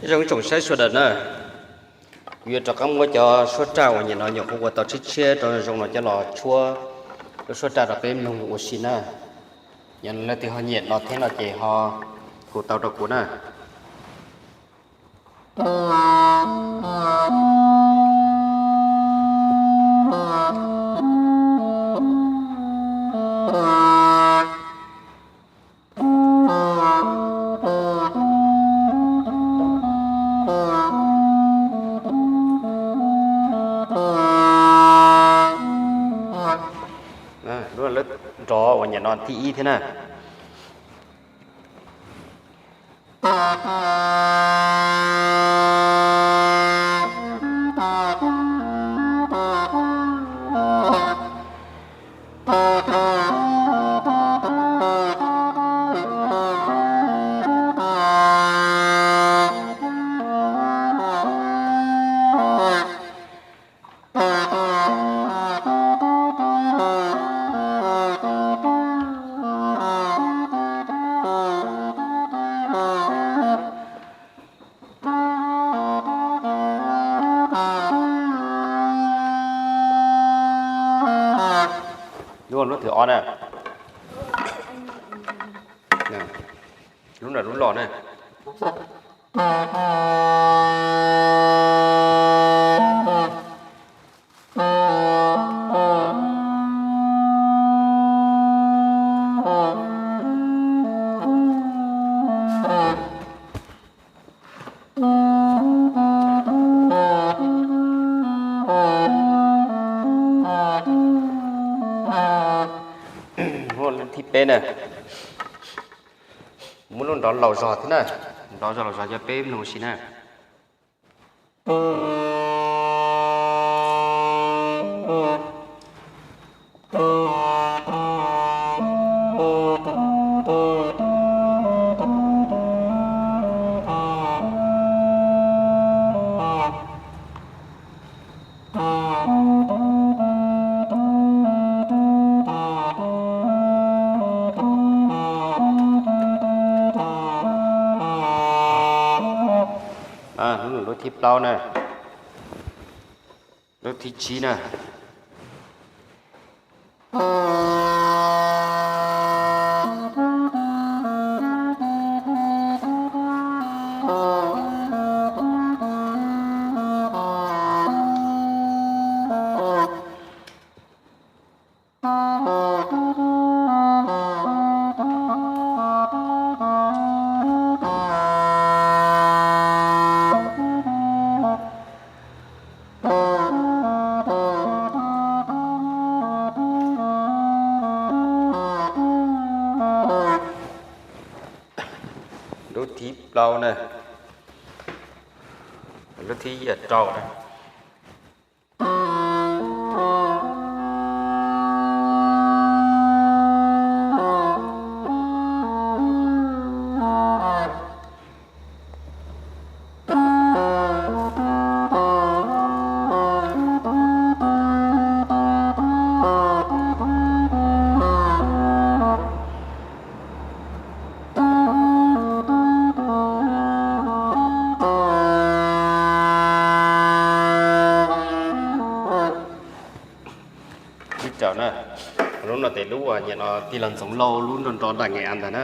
Nyob zoo ib tsoom saib sawv daws na, kuv yuav rov qab muab cov suab raj uas nyuam no nyuam qhuav ua tau tshiab tshiab rau zoo no coj los tshuab lub suab raj rau peb mloog ua si na. Yog leej twg ho nyiam no thiab no ces ho hu tau rau kuv na. Lub nrov uas nyuam no thib ib thiab na. Lub, lub thib ob na. Lub nram lub los na. Lub thib peb na. Muab lub nrov laus zog thiab na. Nrov zog laus zog coj peb mloog ua si na. Lub thib plaub na. Lub thib tsib na. Lub thib plaub na. Lub thib rau na. Lub no tes lub uas nyuam no tij laug Ntxoov Lauj lub nrov nrov nram Nqes A ntag na.